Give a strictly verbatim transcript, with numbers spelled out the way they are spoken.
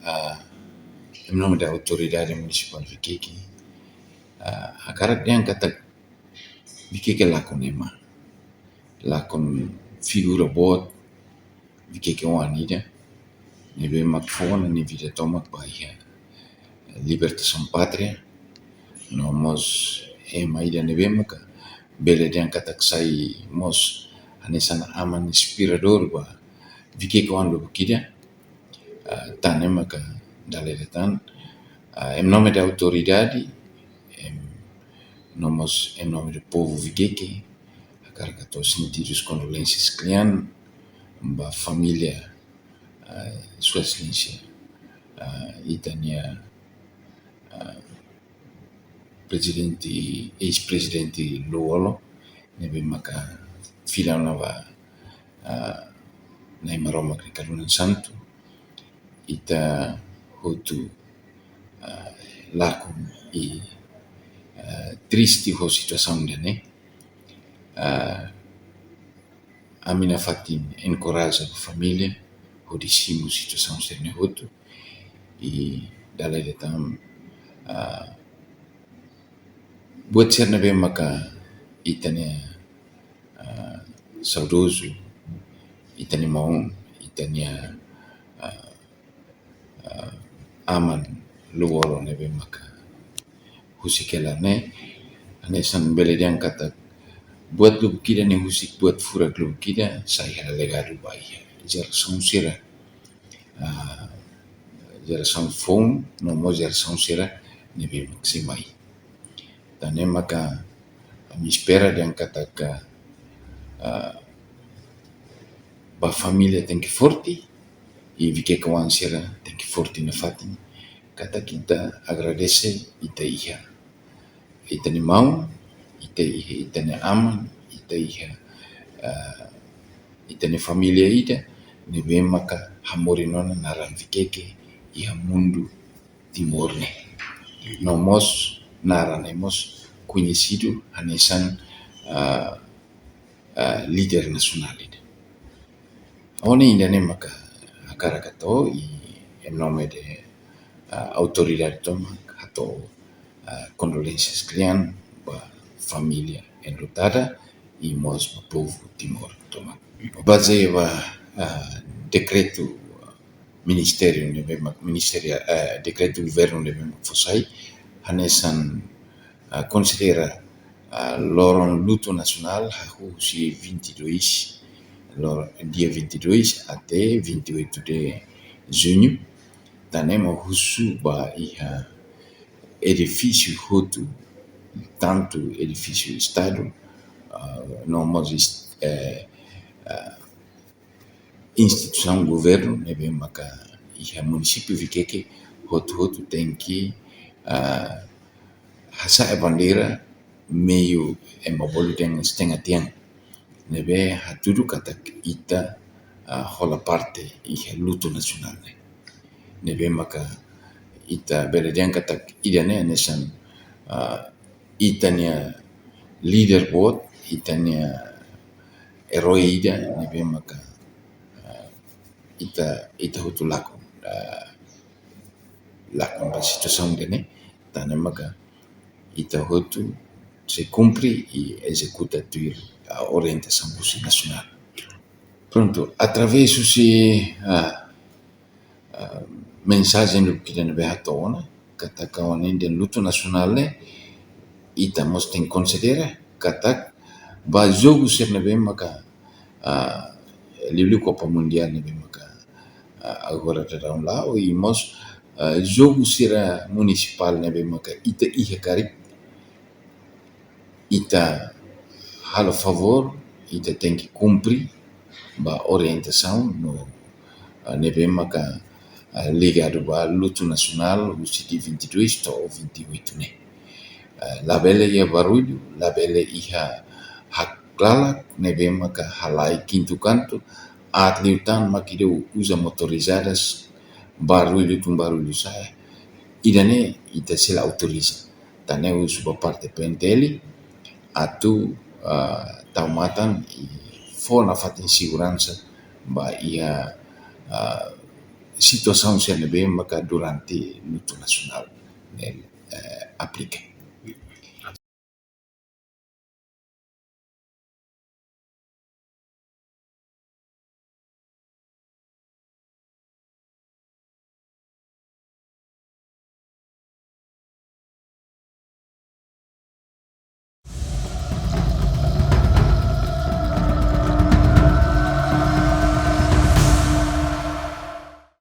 Ah, em nome da Autoridade Municipal Viqueque, ah, hakarak dehan katak Viqueque lakon ema, lakon figura boot, Viqueque oan ida ne'ebé mak fó ona nia vida tomak ba iha libertasaun pátria, no mós ema ida ne'ebé maka bele dehan katak sai mós hanesan aman inspiradór ba Viqueque oan lubuk ida. Ah, tan ne'e maka dala ida tan, ah, em nome da autoridade, em, no mós em nome do povo Viqueque, hakarak hato'o sentidus kondolénsias kle'an ba família, ah, Sua Exelénsia, ah, ita-nia, ah, prezidente, eis-prezidente Lú-Olo, ne'ebé maka fila ona ba, ah, Na'i Maromak nia karunan santu. Ita hotu, ah, lakon i, ah, triste ho situasaun ida-ne'e. Ah, ami nafatin enkoraja família hodi simu situasaun sira-ne'e hotu. I dala ida tan, ah, buat sira ne'ebé maka ita-nia, ah, saudozu, ita-nia maun, ita-nia, ah, ah, aman Lú-Olo ne'ebé maka husik hela ne'e, hanesan bele dehan katak buat lubuk ida ne'e husik, buat furak lubuk ida sai hela legadu ba iha jerasaun sira, ah, jerasaun foun, no mós jerasaun sira ne'ebé mak sei mai. Tan ne'e maka ami espera dehan katak, ah, ba família tenke forte, i Viqueque oan sira tenke forte nafatin, katak ita agradese ita iha ita-nia maun, ita iha ita-nia aman, ita iha, ah, ita-nia família ida ne'ebé maka hamoris ona naran Viqueque iha mundu Timor ne'e. No mós naran ne'e mós koñesidu hanesan, ah, ah, líder nasionál ida. Ohin ida-ne'e maka hakarak hato'o i em nome de, ah, autoridade tomak hato'o, ah, kondolénsias kle'an ba família enlutada i mós ba povu Timor tomak. Bazeia ba, ah, dekretu ministériu ne'ebé mak, ministériu, eh, dekretu governu ne'ebé mak fó sai, hanesan, ah, konsidera, ah, loron lutu nasionál hahú husi vinte e dois, loron, dia vinte e dois até vinte e oito de junho. Tan ne'e mak husu ba iha edifísiu hotu, tantu edifísiu Estadu, ah, no mós, eh, ah, instituisaun governu ne'ebé maka iha munisípiu Viqueque, hotu-hotu tenke, ah, hasa'e bandeira meiu ema bolu dehan setengah tiang, ne'ebé hatudu katak ita, ah, hola parte iha lutu nasionál ne'e. Ne'ebé maka ita bele dehan katak ida-ne'e hanesan, ah, ita-nia líder boot, ita-nia erói ida ne'ebé maka, ah, ita, ita hotu lakon, ah, lakon ba situasaun ida-ne'e, tan ne'e maka ita hotu sei kumpre i ezekuta tuir, ah, orientasaun husi nasionál. Prontu, através husi, ah, ah, mensajen lubuk ida ne'ebé hato'o ona, katak ohin ida lutu nasionál ne'e, ita mós tenke konsidera katak ba jogu sira ne'ebé maka, ah, liuliu Copa Mundial ne'ebé maka, ah, agora daudaun la'o, i mós, ah, jogu sira munisipál ne'ebé maka ita iha karik, ita halo favór, ita tenke kumpre ba orientasaun no, ah, ne'ebé maka, ah, ligadu ba lutu nasionál husi dia vinte e dois to'o vinte e oito ne'e. Ah, labele iha barullu, labele iha haklalak ne'ebé maka halai kintu kantu, aat liután mak ida uza motorizadas, barullu tun barullu sa'e. Ida-ne'e ita sei la autoriza. Tan ne'e husu ba parte P N T L atu, ah, tau matan i fó nafatin seguransa ba iha, ah, situasaun sira ne'ebé maka durante multinasionál ne'e aplika.